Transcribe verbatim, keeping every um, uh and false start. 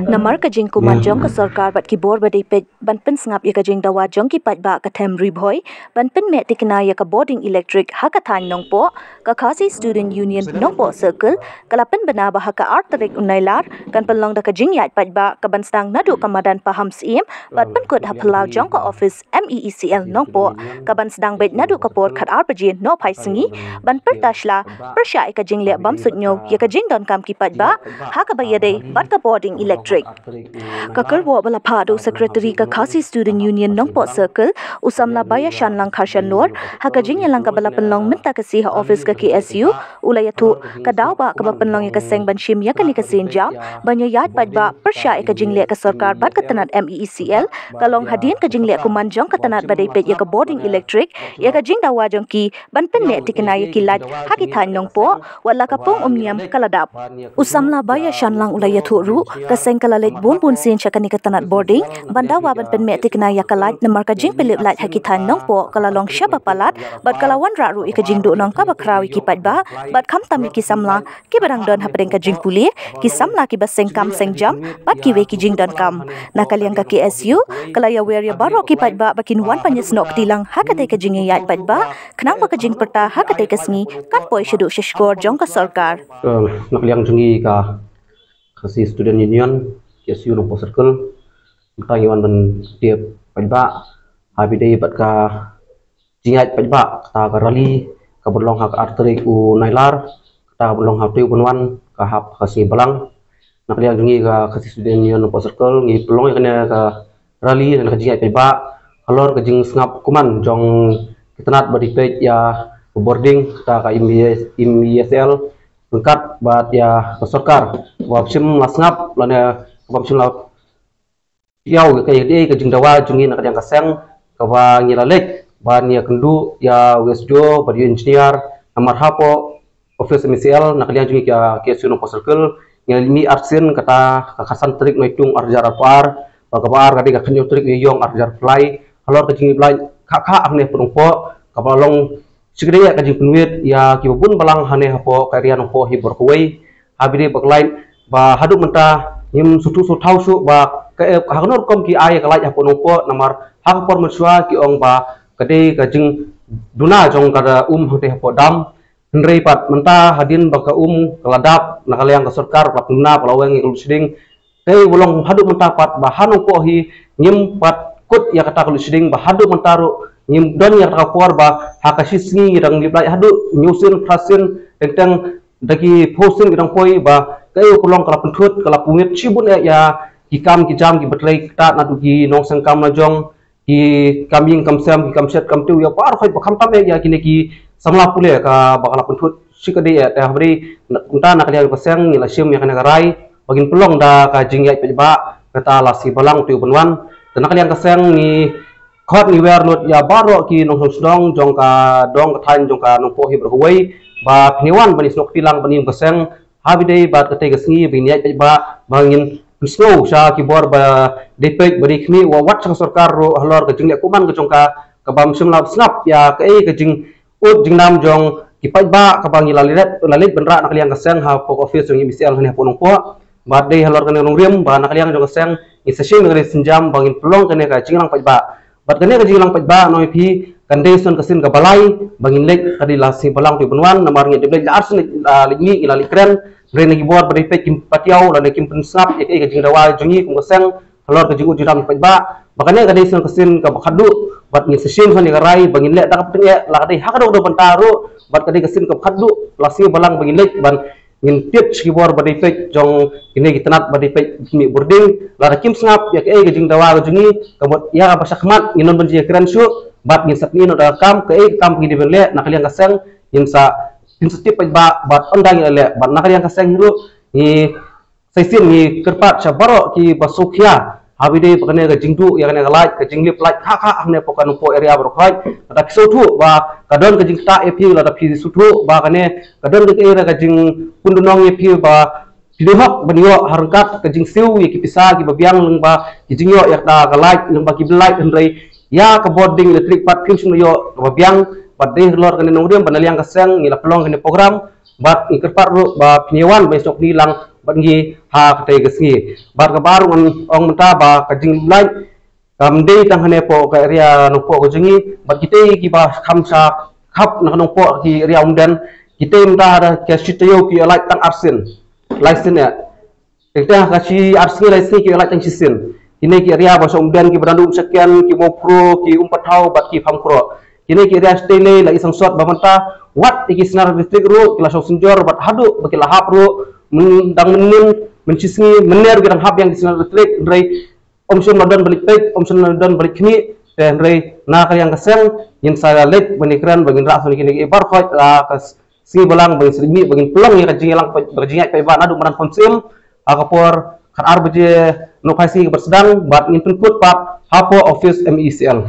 Namar ka jingkuman jong ka sorkar bad ki bor ba dei peit ban pynsngap ïa ka jingdawa jong ki paidbah ka them Ri Bhoi ban pynmih tikna ïa ka bording elektrik ha ka thaiñ Nongpoh, ka Khasi Student Union Nongpoh Circle ka la pynbna ba ha ka ar tarik u Nailar kan pynlong da ka jingïaid paidbah ka ban sdang naduh ka madan Pahamsyiem bad pynkut ha phyllaw jong ka office M E E C L Nongpoh, ka ban sdang beit naduh ka por khat ar baje nohphai sngi, ban pyrta shla pyrshah ïa ka jingleh bam suidñiew ïa ka jingdonkam ki paidbah ha kaba ïadei bad ka bording elektrik. Ka kyrwoh ba la phah da u Secretary ka Khasi Student Union Nongpoh Circle, u samla Baiashanlang Kharshanlor, ha ka jingïalang kaba la pynlong mynta ka sngi ha office ka K S U, u la ïathuh ka daw ba kaba pynlong ïa ka seng ban shim ïa kane ka sienjam ban ïaid paidbah pyrshah ïa ka jingleh ka sorkar bad ka tnat M E E C L, ka long hadien ka jingleh kuman jong ka tnat ba dei peit ïa ka bording elektrik ïa ka jingdawa jong ki ban pynmih tikna ïa ki light ha ki thaiñ Nongpoh, wat la ka pung umniam ka la dap. U samla Baiashanlang u la ïathuh ruh, ka seng ka la leit bun bun sien sha kane ka tnat bording ban dawa ban pynmih tikna ïa ka light, namar ka jingpynlip light ha ki thaiñ Nongpoh ka la long shaba palat bad ka la wanrah ruh ïa ka jingduhnong kaba khraw ïa ki paidbah bad khamtam ïa ki samla kiba dang don hapdeng ka jingpule, ki samla kiba seng kam seng jam bad kiwei ki jingdonkam. Na ka liang ka K S U ka la ïawer ïa baroh ki paidbah ba kin wan ban ïasnoh kti lang ha katei ka jingïaid paidbah, khnang ba ka jingpyrta ha katei ka sngi kan poi shaduh sha shkor jong ka sorkar. Eh, na ka liang jong ngi ka Khasi Student Union, K S U Nongpoh Circle, mynta ngi wan ban tiap paidbah ha ba dei bad ka jingïaid paidbah, kata ka rally kaba long ha ka ar tarik u Nailar, kata kaba long ha Tui Banwan, ka hap ka sngi Balang. Na ka liang jong ngi ka Khasi Student Union Nongpoh Circle ngi pynlong ïa kane ka rally, kane ka jingïaid paidbah halor ka jingsngap kuman jong ki tnat ba dei peit ïa ka bording, kata ka M E S, M E S L, ryngkat bad ïa ka sorkar ba shym la sngap lane ba shym la ïa ka, ka, ka jingdawa jong ngi na ka liang ka seng kaba ngi la leit ban ïakynduh ïa u S D O bad ïa u engineer namar hapoh office M E C L na ka liang jong ngi ka K S U Nongpoh Circle ngi la mih arsien, kata ka khatsan tarik Naitung ar hajar arphew ar, bad kaba ar ka dei ka khathynñiew tarik Naiïong ar hajar arphew lai, halor ka jingïaleh kha kha hangne hapoh Nongpoh kaba long shi kdei ïa ka jingpynwit ïa kiba bun balang hangne hapoh ka area Nongpoh hi baroh kawei. Ha ba dei ba ka light ba haduh mynta ngim sngewthuh sngewthaw shuh ba ka, eh, ha kano rukom ki ai ïa ka light hapoh Nongpoh, namar ha ka por mynshuwa ki ong ba ka dei ka jingduna jong ka um hangtei hapoh dam. Hynrei pat mynta hadien ba ka um ka la dap, na ka liang ka sorkar ka la pynbna, ka la weng ïa ka load shedding. Kaei ba long haduh mynta pat ba ha Nongpoh hi ngim pat kut ïa kata ka load shedding, ba haduh mynta ruh ngim don ïa kata ka por ba ha ka shi sngi ngi dang lip light haduh hynñiew sien, phra sien, teng teng da ki phew sien ki dang poi, ba kaei ba ka long ka la pynthut, ka la pynwit shibun eh ïa ki kam ki jam kiba trei ktah naduh ki nongseng kam la jong, ki kam ïing kam sem, ki kam shet kam tiew, ïa baroh khoit ba khamtam eh ïa kine ki samla pule, kaba ka la pynthut shi kdei eh. Te ha ba dei mynta na ka liang ka seng ngi la shim ïa kane ka rai ba ngin pynlong da ka jingïaid paidbah kata la sngi Balang Tui Banwan. Te na ka liang ka seng ngi khot ngi wer lut ïa baroh ki nongshong shnong jong ka dong ka thaiñ jong ka Nongpoh hi baroh kawei ba phin ïa wan ban ïasnoh kti lang bad ngi kum ka seng ha ba dei bad katei ka sngi ba ngin ïaid paidbah, ba ngin pynsngew sha ki bor ba dei peit ba dei khmih, wat sha ka sorkar ruh halor ka jingleh kuman ka jong ka, kaba ym shym la sngap ïa kaei ka jingud jingnam jong ki paidbah kaba ngi la leit, la leit ban rah na ka liang ka seng hapoh office jong M E C L hangne hapoh Nongpoh. Bad dei halor kane ka nongrim ba na ka liang jong ka seng ngi sa shim ïa kane ka sienjam ba ngin pynlong kane ka jingïalang paidbah. Bad kane ka jingïalang paidbah, ngan ong ïa phi, kan dei sa ka sien kaba lai ba ngin leit, ka dei la sngi Balang Tui Banwan, namar ngi dep leit la arsien, la leit mih, la leit kren, hynrei na ki bor ba dei peit kim pat ïoh lane kim pynsngap ïa kaei ka jingdawa jong ngi kum ka seng halor ka jingud jingdam paidbah. Ba kane ka dei sa ka sien kaba khatduh bad ngin sa shim sa kane ka rai ba ngin leh da ka bteng eh, la ka dei ha ka dong ka dong bynta ruh, bad ka dei ka sien kaba khatduh la sngi Balang ba ngin leit ban ngin tied sha ki bor ba dei peit jong kine ki tnat ba dei peit mih bording. Lada kim sngap ïa kaei ka jingdawa ka jong ngi, ka mut ïa kaba shakhmat ngin ym ban jia kren shuh bad ngin sa pyni noh da ka kam, kaei ka kam ba ngi dei ban leh na ka liang ka seng ngin sa, ngin sa tip paidbah bad ynda ngi la leh. Bad na ka liang ka seng hi ruh ngi sa shisien ngi kyrpad sha baroh kiba sngewkhia ha ba dei ba kane ka jingduh ïa kane ka light, ka jinglip light kha kha hangne hapoh ka Nongpoh area baroh khoit. Lada phi sngewthuh ba ka don ka jingktah ïa phi, lada phi sngewthuh ba kane ka don ka area ka jingpyndonkam ïa phi, ba phi dei hok ban ïoh ha ryngkat ka jingsiew ïa ki pisa kiba biang lyngba ki jingïoh ïa kata ka light, lyngba ki bill light, hynrei ïa ka bording elektrik pat phim shym la ïoh kaba biang. Bad dei halor kane nongrim ba na liang ka seng ngi la pynlong kane program bad ngi kyrpad ruh ba pynïawan ba ïasnoh kni lang bad ngi ha katei ka sngi. Bad kaba ar ngan ong mynta ba ka jinglait kam dei tang hane hapoh ka area Nongpoh ka jong ngi bad kitei kiba kham sha khap na ka Nongpoh ki area Umden, kitei mynta da ka shi taïew ki ïalait tang arsien. Lai sien ïa. Te ka shi arsien lai sien ki ïalait tang shisien. Kine ki area ba sha Umden kiba dang dum shaken, ki Mawphro, ki Umpathaw bad ki Pamkro. Kine ki area shatei lei la i sangsot ba mynta wat ïa ki Snar Electric ruh ki la shong synjor bad haduh ba ki la hap ruh, myn dang mynnin, mynshisngi mynne ruh ki dang hap ïa ki Snar Electric, hynrei ym shym la don ba leit peit, ym shym la don ba leit khmih. Te hynrei na ka liang ka seng ngin sa leit ban ïakren ba ngin rah shuh ïa kine ki bar khoit la ka sngi balang ba ngin sa leit mih ba ngin pynlong ïa ka jingïalang, ba ka jingïaid paidbah naduh madan khun syiem ha ka por khatar baje nohphai sngi kaba sdang bad ngin pynkut pat hapoh office M E C L.